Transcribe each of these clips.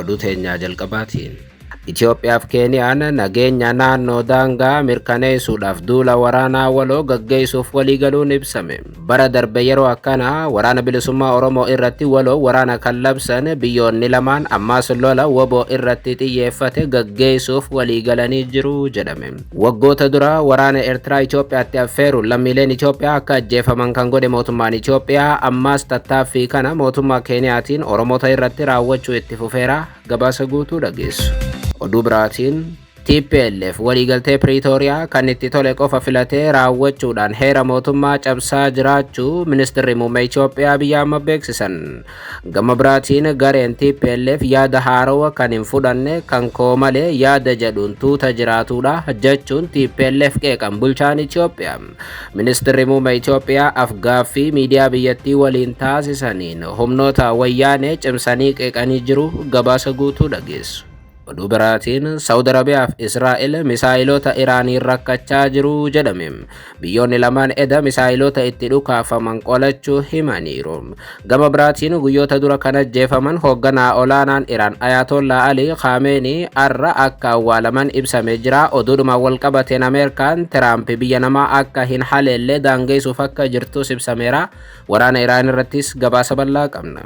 Oduu teenyaa jalqabaatiin. Itoophiyaaf Keeniyaan nageenya naannoo daangaa mirkaneessuudhaaf duula waraanaa waloo gaggeessuuf waliigaluun ibsame. Bara darbe yeroo akkanaa waraana bilisummaa Oromoo irratti waloo waraana kan labsan biyyoonni lamaan ammaas lola woboo irratti xiyyeeffate gaggeessuuf waliigalanii jiru jedhame. Waggoota dura waraana Eertiraa Itoophiyaatti affeeruun lammiileen Itoophiyaa akka ajjeefaman kan godhe mootummaan Itoophiyaa ammaas tattaaffii kana mootummaa Keeniyaatiin Oromoota irratti raawwachuu itti fufeera. Gabaasa guutuu dhageessu. Oduu biraatiin TPLF waliigaltee Piriitooriyaa kan itti tole qofa filatee raawwachuudhaan heera mootummaa cabsaa jiraachuu ministeerri muummee Itoophiyaa Abiy Ahmad beeksisan. Gama biraatiin gareen TPLF yaada haarawaa kan hin fudhanne kan koo malee yaada jedhuun tuuta jiraatudha jechuun TPLF qeeqan bulchaan Itoophiyaa. Ministeerri muummee Itoophiyaa afgaaffii miidiyaa biyyattii waliin taasisaniin humnoota wayyaanee cimsanii qeeqanii jiru. Gabaasa guutuu dhageessu. Oduu biraatiin Saawud Arabiyaa fi Israa'el misaayilota Iraaniin rakkachaa jiru jedhame. Biyyoonni lamaan eda misaayilota itti dhukaafaman qolachuu himaniiru. Gama biraatiin guyyoota dura kan ajjeefaman hoogganaa olaanaan Iraan Ayatollah Ali Khamenei arra akka awwaalaman ibsamee jira. Oduudhumaan walqabateen Ameerikaan Tiraamp biyya namaa akka hin haleellee daangeessuuf akka jirtus ibsameera. Waraana Iraan irrattis gabaasa bal'aa qabna.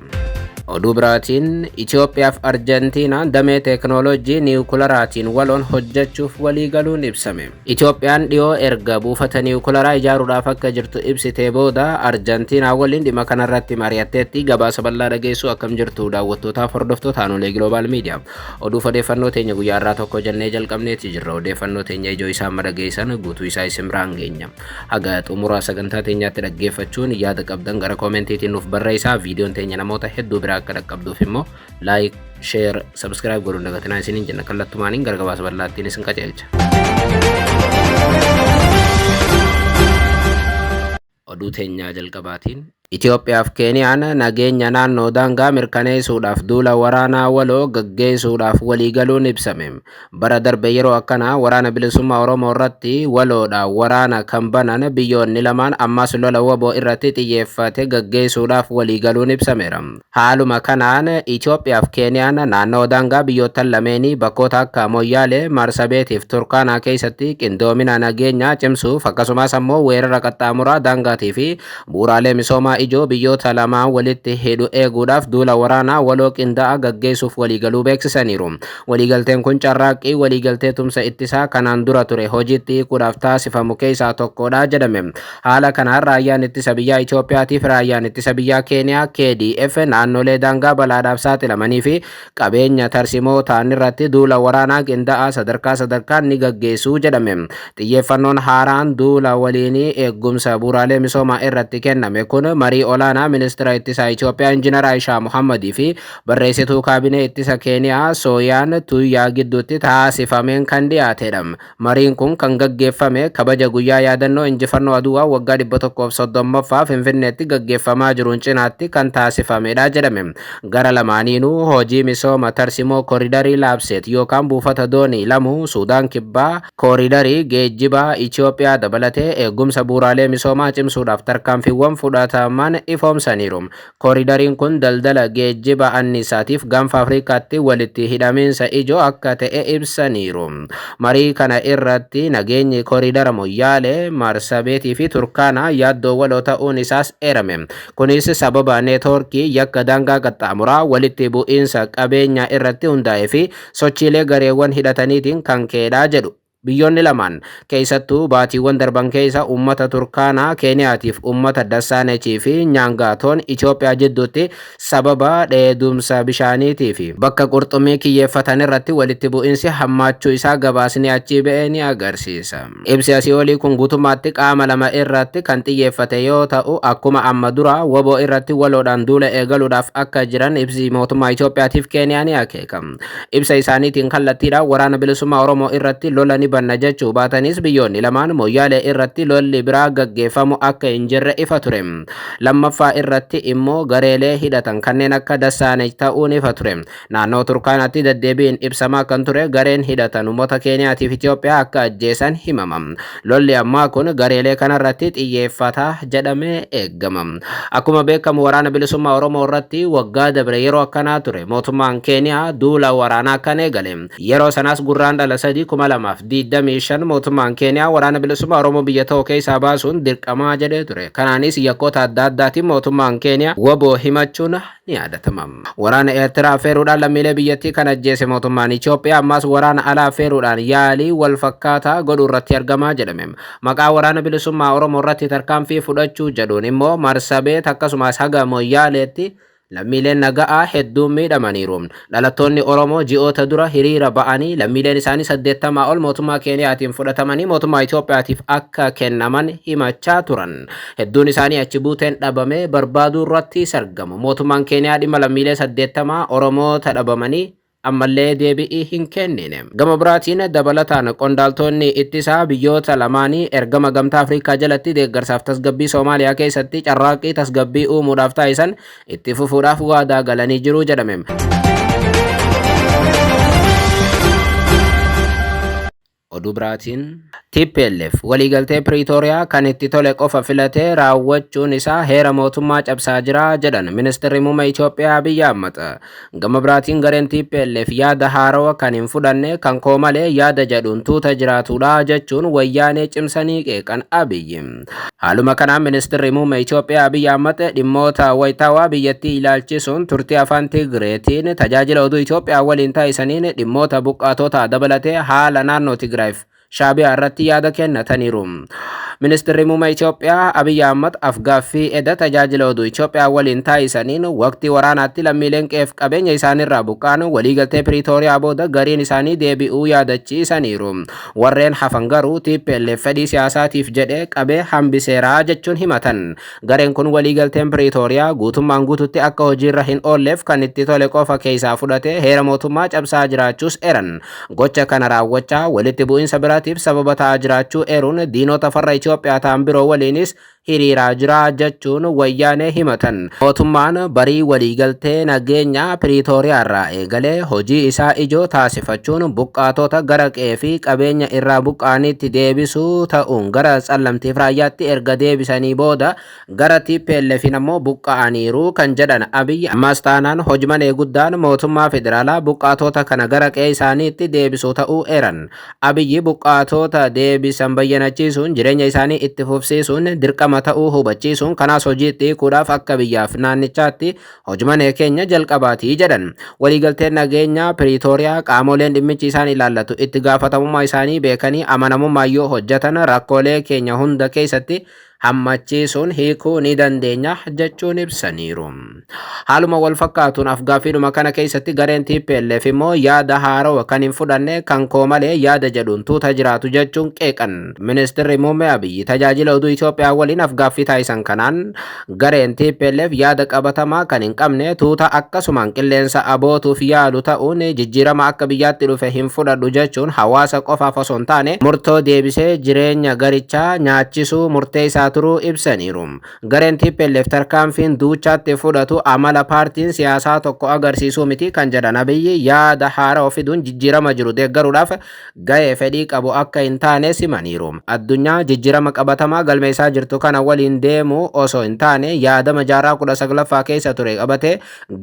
Oduu biraatiin Itoophiyaa fi Arjentiinaan damee teeknooloojii niwukularaatiin waloon hojjechuuf waliigaluun ibsame. Itoophiyaan dhiyoo erga buufata niwukularaa ijaaruudhaaf akka jirtu ibsitee booda Arjentiinaa waliin dhimma kanarratti mari'atteetti. Gabaasa bal'aa dhageessuu. Akkam jirtu daawwattootaaf hordoftoota Aanolee Global Media? Oduuf odeeffannoo teenya guyyaa irraa tokko jennee jalqabneeti jirra. Odeeffannoo teenya ijoo isaa amma dhageessan guutuu isaa isin biraan geenya. Haga xumuraa sagantaa teenyaatti dhaggeeffachuun yaada qabdan gara koomentiitiin nuuf barreessaa. Viidiyoon teenya namoota hedduu biraa akka dhaqqabduuf immoo like, share, subscribe godhuun dagatinaa isiniin jenna. Kallattumaaniin gara gabaasa bal'aattiin isin qajeelcha. Oduu teenyaa jalqabaatiin Itoophiyaa fi Keeniyaan nageenya naannoo daangaa mirkaneessuudhaaf duula waraanaa waloo gaggeessuudhaaf waliigaluun ibsame. Bara darbe yeroo akkanaa waraana bilisummaa Oromoo irratti waloodhaan waraana kan banan biyyoonni lamaan ammas lola woboo irratti xiyyeeffate gaggeessuudhaaf waliigaluun ibsameera. Haaluma kanaan Itoophiyaa fi Keeniyaan naannoo daangaa biyyoottan lameenii bakkoota akka Moyyaalee, Marsabeetii fi Turkaanaa keessatti qindoomina nageenyaa cimsuuf akkasumas ammoo weerara qaxxaamuraa daangaatii fi bu'uuraalee misoomaa ijoo biyyoota lamaan walitti hidhu eeguudhaaf duula waraanaa waloo qindaa'aa gaggeessuuf waliigaluu beeksisaniiru. Waliigalteen kun carraaqqii waliigaltee tumsa ittisaa kanaan dura ture hojiitti hiikuudhaaf taasifamu keessaa tokkodha jedhame. Haala kanaan raayyaan ittisa biyyaa Itoophiyaatii fi raayyaan ittisa biyyaa Keeniyaa KDF naannolee daangaa balaadhaaf saaxilamanii fi qabeenya tarsimoo ta'an irratti duula waraanaa qindaa'aa sadarkaa sadarkaan ni gaggeessu jedhame. Xiyyeeffannoon haaraan duula waliinii eegumsa bu'uuraalee misoomaa irratti kenname kun marii olaanaa ministeera ittisaa Itoophiyaa Injiinar Aayishaa Muhammadii fi barreessituu kaabinee ittisa Keeniyaa Sooyaan Tuyyaa gidduutti taasifameen kan dhiyaatedha. Mariin kun kan gaggeeffame kabaja guyyaa yaadannoo injifannoo Aduwaa waggaa 130ffaa Finfinneetti gaggeeffamaa jiruun cinaatti kan taasifamedha jedhame. Gara lamaaniinuu hojii misooma tarsimoo kooridarii Laabseet yookaan buufata doonii Lamuu Suudaan Kibbaa kooridarii geejjibaa Itoophiyaa dabalatee eegumsa bu'uuraalee misoomaa cimsuudhaaf tarkaanfiiwwan fudhataman ifoomsaniiru. Kooridariin kun daldala geejjiba anniisaatiif gaanfa Afrikaatti walitti hidhamiinsa ijoo akka ta'e ibsaniiru. Marii kana irratti nageenyi kooridara Moyyaalee, Marsabeetii fi Turkaanaa yaaddoo waloo ta'uun isaas eerame. Kunis sababa neetwoorkii yakka daangaa qaxxaamuraa walitti bu'iinsa qabeenyaa irratti hundaa'ee fi sochiilee gareewwan hidhataniitiin kan ka'edha jedhu. Biyyoonni lamaan keessattuu baatiiwwan darban keessa uummata Turkaanaa Keeniyaatiif uummata Dassaanechii fi Nyaangaatoon Itoophiyaa jidduutti sababa dheedumsa bishaaniitii fi bakka qurxummii kiyyeeffatan irratti walitti bu'iinsi hammaachuu isaa gabaasni achii ba'e ni agarsiisa. Ibsi asii olii kun guutummaatti qaama lama irratti kan xiyyeeffate yoo ta'u akkuma amma dura woboo irratti waloodhaan duula eegaluudhaaf akka jiran ibsi mootummaa Itoophiyaatiif Keeniyaa ni akeeka. Ibsa isaaniitiin kallattiidhaan waraana bilisummaa Oromoo irratti lola ni banna jechuu baatanis biyyoonni lamaan Moyyaalee irratti lolli biraa gaggeeffamu akka hin jirre ifa ture. Lammaffaa irratti immoo gareelee hidhatan kanneen akka Dassaanej ta'uun ifa ture. Naannoo Turkaanaatti deddeebiin ibsamaa kan ture gareen hidhatan uummata Keeniyaatiif Itoophiyaa akka ajjeesan himama. Lolli ammaa kun gareelee kanarratti xiyyeeffata jedhamee eegama. Akkuma beekamu waraana bilisummaa Oromoo irratti waggaa dabre yeroo akkanaa ture mootummaan Keeniyaa duula waraanaa kan eegale. Yeroo sanaas Gurraandhala 3 2025 mootummaan Keeniyaa waraana bilisummaa Oromoo biyya tokko keessaa baasuun dirqamaa jedhee ture. Kanaanis yakkoota adda addaatiin mootummaan Keeniyaa WBO himachuun ni yaadatama. Waraana Eertiraa affeeruudhaan lammiilee biyyattii kan ajjeese mootummaan Itoophiyaa ammas waraana alaa affeeruudhaan yaalii wal fakkaataa godhuu irratti argamaa jedhame. Maqaa waraana bilisummaa Oromoo irratti tarkaanfii fudhachuu jedhuun immoo Marsabeet akkasumas haga Moyyaaleetti lammiileen naga'aa hedduun miidhamaniiru. Dhalattoonni Oromoo ji'oota dura hiriira ba'anii lammiileen isaanii 80 ol mootummaa Keeniyaatiin fudhatamanii mootummaa Itoophiyaatiif akka kennaman himachaa turan. Hedduun isaanii achi buuteen dhabamee barbaaduu irratti sargamu. Mootummaan Keeniyaa dhimma lammiilee 80 Oromoota dhabamanii ammallee deebi'ii hin kennine. Gama biraatiin dabalataan qondaaltonni ittisaa biyyoota lamaanii ergama Gamtaa Afrikaa jalatti deeggarsaaf tasgabbii Soomaaliyaa keessatti carraaqqii tasgabbii uumuudhaaf taasisan itti fufuudhaaf waadaa galanii jiru jedhame. Oduu biraatiin TPLF waliigaltee Piriitooriyaa kan itti tole qofa filatee raawwachuun isaa heera mootummaa cabsaa jira jedhan ministeerri muummee Itoophiyaa Abiyyi Ahmad. Gama biraatiin gareen TPLF yaada haarawa kan hin fudhanne kan koo malee yaada jedhuun tuuta jiraatudha jechuun wayyaanee cimsanii qeeqan Abiyyi. Haaluma kanaan ministeerri muummee Itoophiyaa Abiyyi Ahmad dhimmoota wayitaawaa biyyattii ilaalchisuun turtii afaan Tigreetiin tajaajila oduu Itoophiyaa waliin taasisaniin dhimmoota buqqaatota dabalatee haala naannoo Tigraayif Shaabiyaa irratti yaada kennataniiru. Ministeerri muummee Itoophiyaa Abiyyi Ahmad afgaaffii eda tajaajila oduu Itoophiyaa waliin taasisaniin waqtii waraanaatti lammiileen qe'eef qabeenya isaaniirraa buqqa'an waliigaltee Piriitooriyaa booda gariin isaanii deebi'uu yaadachiisaniiru. Warreen hafan garuu TPLF fedhii siyaasaatiif jedhee qabee hambiseeraa jechuun himatan. Gareen kun waliigalteen Piriitooriyaa guutummaan guututti akka hojiirra hin oolleef kan itti tole qofa keessaa fudhatee heera mootummaa cabsaa jiraachuus eran. Gocha kana raawwachaa walitti bu'iinsa biraatiif sababa ta'aa jiraachuu eeruun diinota farra Itoophiyaa ta'an biroo waliinis hiriiraa jira jechuun wayyaanee himatan. Mootummaan barii waliigaltee nageenyaa Piriitooriyaa irraa eegalee hojii isaa ijoo taasifachuun buqqaatota gara qe'ee fi qabeenya irraa buqqaanitti deebisuu ta'uun gara Tsallamtiif Raayyaatti erga deebisanii booda gara TPLFin ammoo buqqa'aniiru kan jedhan Abiyyi ammas taanaan hojmanee guddaan mootummaa federaalaa buqqaatota kana gara qe'ee isaaniitti deebisuu ta'uu eeran. Abiyyi buqqaatota deebisan bayyanachiisuun jireenya isaanii itti fufsiisuun dirqama ta'uu hubachiisuun kanaas hojiitti hiikuudhaaf akka biyyaaf naannichaatti hojmanee keenya jalqabaatii jedhan. Waliigalteen nageenyaa Piriitooriyaa qaamoleen dhimmichi isaan ilaallatu itti gaafatamummaa isaanii beekanii amanamummaa yoo hojjetan rakkoolee keenya hunda keessatti hammachiisuun hiikuu ni dandeenya jechuun ibsaniiru. Haaluma wal fakkaatuun afgaaffiidhuma kana keessatti gareen TPLF immoo yaada haarawa kan hin fudhanne kan koo malee yaada jedhuun tuuta jiraatu jechuun qeeqan. Ministeerri muummee Abiyyi tajaajila oduu Itoophiyaa waliin afgaaffii taasisan kanaan gareen TPLF yaada qabatamaa kan hin qabne tuuta akkasumaan qilleensa abootuuf yaalu ta'uun jijjiirama akka biyyaatti dhufe hin fudhadhu jechuun hawaasa qofaaf osoo hin taane murtoo deebisee jireenya garichaa nyaachisuu murteessaa turuu ibsaniiru. Gareen TPLF tarkaanfiin duuchaatti fudhatu amala paartiin siyaasaa tokko agarsiisuu miti kan jedhan Abiyyi yaada haaraa fiduun jijjiirama jiru deeggaruudhaaf ga'ee fedhii qabu akka hin taane simaniiru. Addunyaa jijjiirama qabatamaa galmeessaa jirtu kana waliin deemuu osoo hin taane yaadama jaarraa 19ffaa keessa ture qabatee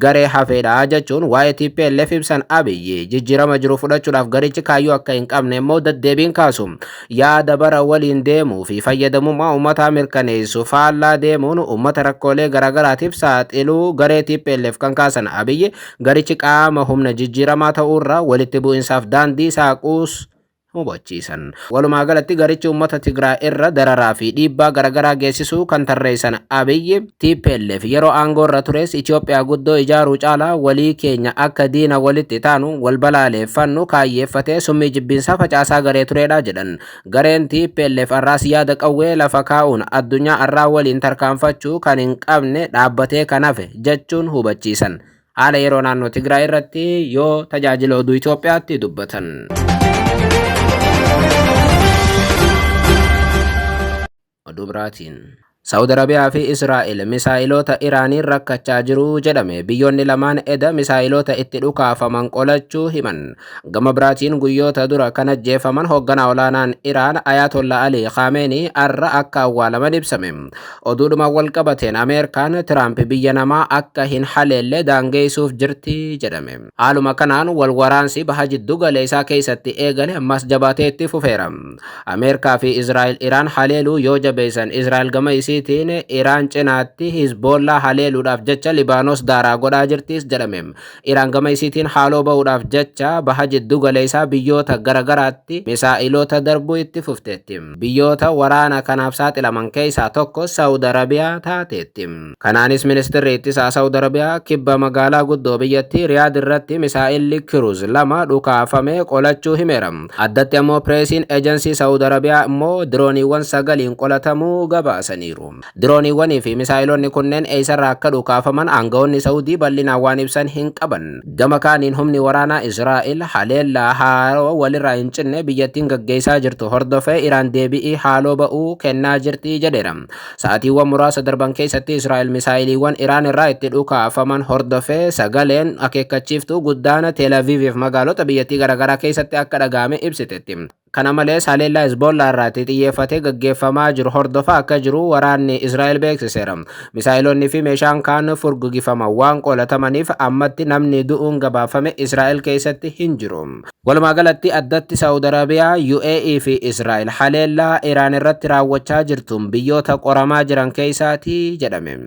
garee hafeedha jechuun waa'ee TPLF ibsan Abiyyi jijjiirama jiru fudhachuudhaaf garichi kaayyoo akka hin qabne immoo deddeebiin kaasu. Yaada bara waliin deemuu fi fayyadamummaa uummataa mirkaneessu faallaa deemuun uummata rakkoolee garaagaraatiif saaxiluu garee TPLF kan kaasan Abiyyi garichi qaama humna jijjiiramaa ta'uurra walitti bu'insaaf daandii saaquus hubachiisan. Walumaa galatti garichi uummata Tigraay irra dararaa fi dhiibbaa garaagaraa geessisuu kan tarreessan Abiyyi TPLF yeroo aangoo irra tures Itoophiyaa guddoo ijaaruu caalaa walii keenya akka diina walitti taanu wal balaaleeffannu kaayyeeffatee summii jibbiinsaa facaasaa garee turedha jedhan. Gareen TPLF arraas yaada qawwee lafa kaa'uun addunyaa arraa waliin tarkaanfachuu kan hin qabne dhaabbatee kan hafe jechuun hubachiisan. Haala yeroo naannoo Tigraay irratti yoo tajaajila oduu Itoophiyaatti dubbatan. Oduu biraatiin. Saawud Arabiyaa fi Israa'el misaa'iloota Iraaniin rakkachaa jiru jedhame. Biyyoonni lamaan eda misaa'iloota itti dhukaafaman qolachuu himan. Gama biraatiin guyyoota dura kan ajjeefaman hoogganaa olaanaan Iraan Ayatollah Ali Khamenei arra akka awwaalaman ibsame. Oduudhuma wal qabateen Ameerikaan Tiraamp biyya namaa akka hin haleelle daangeessuuf jirti jedhame. Haaluma kanaan wal waraansi baha jiddu galeessaa keessatti eegale ammas jabaatee itti fufeera. Ameerikaa fi Israa'el Iraan haleeluu yoo jabeessan, Israa'el gama isiitiin Iraan cinaatti Hizboollaa haleeluudhaaf jecha Libaanos daaraa godhaa jirtis jedhame. Iraan gama isiitiin haaloo ba'uudhaaf jecha baha jiddu galeessaa biyyoota garagaraatti misaa'iloota darbuu itti fufteetti. Biyyoota waraana kanaaf saaxilaman keessaa tokko Saawud Arabiyaa taateetti. Kanaanis ministeerri ittisaa Saawud Arabiyaa kibba magaalaa guddoo biyyattii Riyaad irratti misaa'illi Cruise 2 dhukaafamee qolachuu himeera. Addatti ammoo pireesiin ejensii Saawud Arabiyaa immoo dirooniiwwan 9 qolatamuu gabaasaniiru. Dirooniiwwanii fi misaa'ilonni kunneen eessarraa akka dhukaafaman aangawoonni Saawudii bal'inaan waan ibsan hin qaban. Gama kaaniin humni waraanaa Israa'el haleellaa haaroo walirraa hin cinne biyyattiin gaggeessaa jirtu hordofee Iraan deebi'ii haaloo ba'uu kennaa jirti jedheera. Sa'aatiiwwan muraasa darban keessatti Israa'el misaa'iliiwwan Iraan irraa itti dhukaafaman hordofee sagaleen akeekkachiiftuu guddaan Tel Aviiviif magaalota biyyattii garaagaraa keessatti akka dhaga'ame ibsiteetti. Kana malees haleellaa Hezbollaa irratti xiyyeeffatee gaggeeffamaa jiru hordofaa akka jiru waraanni Israa'el beeksiseera. Misaa'ilonni fi meeshaan kaan furgugifaman waan qolatamaniif ammatti namni du'uun gabaafame Israa'el keessatti hin jiru. Walumaa galatti addatti Saawud Arabiyaa, UAE fi Israa'el haleellaa Iraan irratti raawwachaa jirtuun biyyoota qoramaa jiran keessaati jedhame.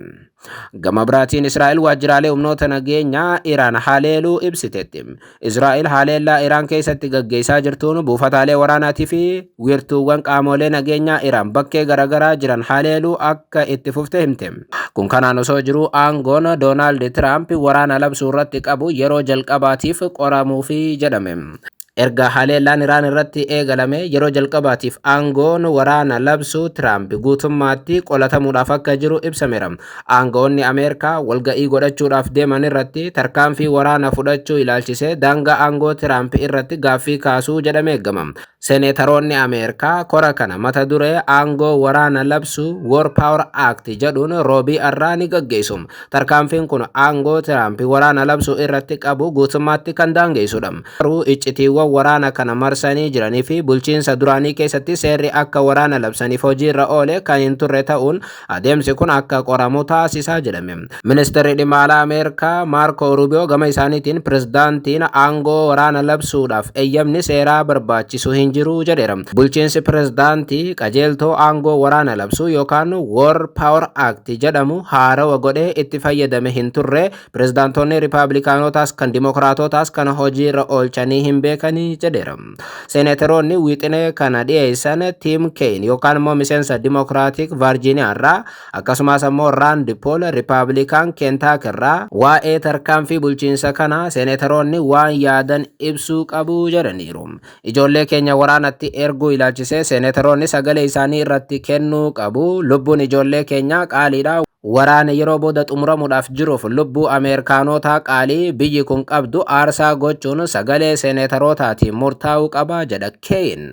Gama biraatiin Israa'el waajjiraalee humnoota nageenyaa Iraan haleeluu ibsiteetti. Israa'el haleellaa Iraan keessatti gaggeessaa jirtuun buufataalee waraanaatii fi wiirtuuwwan qaamolee nageenyaa Iraan bakkee garaagaraa jiran haleeluu akka itti fufte himte. Kun kanaan osoo jiruu aangoon Doonaald Tiraamp waraana labsuu irratti qabu yeroo jalqabaatiif qoramuufi jedhame. Erga haleellaan Iraan irratti eegalame yeroo jalqabaatiif aangoon waraana labsuu Tiraamp guutummaatti qolatamuudhaaf akka jiru ibsameera. Aangawoonni Ameerikaa walga'ii godhachuudhaaf deeman irratti tarkaanfii waraana fudhachuu ilaalchisee daangaa aangoo Tiraamp irratti gaaffii kaasuu jedhamee eegama. Seneetaroonni Ameerikaa kora kana mata duree aangoo waraana labsuu War Power Act jedhuun roobii arraa ni gaggeessu. Tarkaanfiin kun aangoo Tiraamp waraana labsuu irratti qabu guutummaatti kan daangeessudha. Garuu iccitiiwwan waraana kana marsanii jiranii fi bulchiinsa duraanii keessatti seerri akka waraana labsaniif hojiirra oole kan hin turre ta'uun adeemsi kun akka qoramu taasisaa jedhame. Ministeerri dhimma alaa Ameerikaa Maarko Rubiyoo gama isaaniitiin pirezidaantiin aangoo waraana labsuudhaaf eeyyamni seeraa barbaachisu hin jiru jedheera. Bulchiinsi pirezidaantii qajeeltoo aangoo waraana labsuu yookaan War Power Act jedhamu haarawa godhee itti fayyadame hin turre. Pirezidaantonni Ripaabilikaanotaas kan Dimokiraatotaas kana hojiirra oolchanii hin beekanii jedheera. Seeneteroonni wiixinee kana dhiyeessan Tim Kaine yookaan immoo miseensa Dimokiraatik Vaarjiiniyaa irraa, akkasumas ammoo Raand Pool Ripaabilikaan Keentaak irraa, waa'ee tarkaanfii bulchiinsa kanaa seeneteroonni waan yaadan ibsuu qabu jedhaniiru. Ijoollee keenya waraanatti erguu ilaalchisee seeneteroonni sagalee isaanii irratti kennuu qabu. Lubbuun ijoollee keenyaa qaaliidha. Waraana yeroo booda xumuramuudhaaf jiruuf lubbuu Ameerikaanotaa qaalii biyyi kun qabdu aarsaa gochuun sagalee seeneterootaatiin murtaa'uu qaba jedha Keeyin.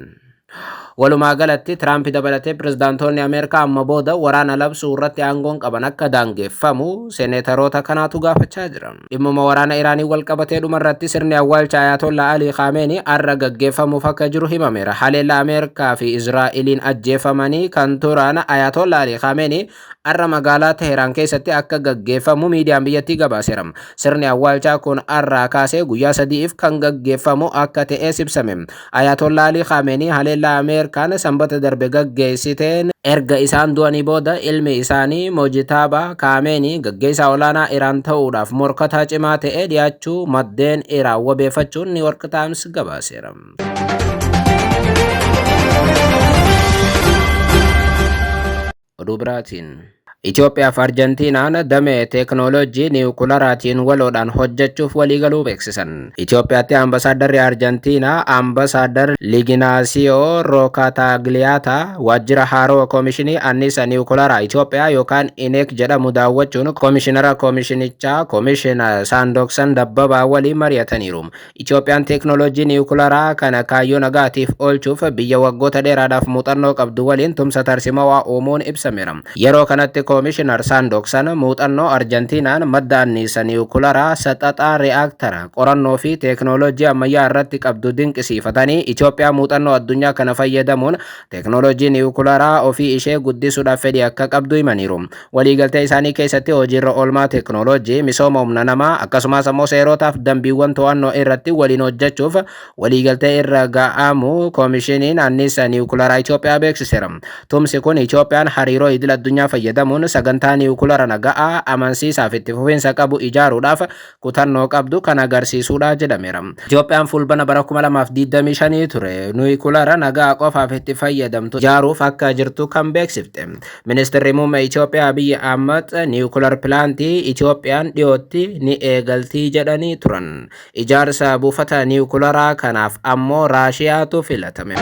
Walumaa galatti Tiraamp dabalatee pirezidaantoonni Ameerikaa amma booda waraana labsuu irratti aangoon qaban akka daangeffamu seeneteroota kanaatu gaafachaa jira. Dhimmuma waraana Iraanii wal qabatee dhuma irratti sirni awwaalcha Ayatollah Ali Khamenei arra gaggeeffamuuf akka jiru himameera. Haleellaa Ameerikaa fi Israa'eliin ajjeefamanii kan turan Ayatollah Ali Khamenei arra magaalaa Teheraan keessatti akka gaggeeffamu miidiyaan biyyattii gabaaseera. Sirni awwaalchaa kun arraa kaasee guyyaa 3f kan gaggeeffamu akka ta'es ibsame. Ayatollah Ali Khamenei haleellaa Ameerikaan sanbata darbe gaggeessiteen erga isaan du'anii booda ilmi isaanii Mojitaaba Khamenei gaggeessaa olaanaa Iraan ta'uudhaaf morkataa cimaa ta'ee dhiyaachuu maddeen Iraan wabeeffachuun New York Times gabaaseera. Oduu biraatiin. Itoophiyaa fi Arjentiinaan damee teeknooloojii niwukularaatiin waloodhaan hojjechuuf waliigaluu beeksisan. Itoophiyaatti Ambasaadarri Arjentiinaa Ambasaaddar Liginaasiyoo Rookataagliyaata waajjira haaroo Koomishinii Anniisa Niwukularaa Itoophiyaa yookaan INEC jedhamu daawwachuun koomishinara koomishinichaa Koomishina Saandooksan Dabbabaa waliin mari'ataniiru. Itoophiyaan teeknooloojii niwukularaa kana kaayyoo nagaatiif oolchuuf biyya waggoota dheeraadhaaf muuxannoo qabdu waliin tumsa tarsimawaa uumuun ibsameera. Yeroo kanatti Koomishinar Saandooksan muuxannoo Arjentiinaan madda anniisa niwukularaa saxaxaa re'aaktara qorannoo fi teeknooloojii ammayyaa irratti qabdu dinqisiifatanii, Itoophiyaa muuxannoo addunyaa kana fayyadamuun teeknooloojii niwukularaa ofii ishee guddisuudhaaf fedhii akka qabdu himaniiru. Waliigaltee isaanii keessatti hojiirra oolmaa teeknooloojii, misooma humna namaa, akkasumas ammoo seerotaaf dambiiwwan to'annoo irratti waliin hojjechuuf waliigaltee irra ga'amu Koomishiniin Anniisa Niwukularaa Itoophiyaa beeksiseera. Tumsi kun Itoophiyaan hariiroo idil addunyaa fayyadamuun sagantaa niwukulara naga'aa amansiisaaf itti fufiinsa qabu ijaaruudhaaf kutannoo qabdu kan agarsiisudha jedhameera. Itoophiyaan Fulbana bara 2025 ture niwukulara nagaa qofaaf itti fayyadamtu ijaaruuf akka jirtu kan beeksifte. Ministeerri Muummee Itoophiyaa Abiyyi Ahmad niwukular pilaantii Itoophiyaan dhiyootti ni eegaltii jedhanii turan. Ijaarsa buufata niwukularaa kanaaf ammoo Raashiyaatu filatame.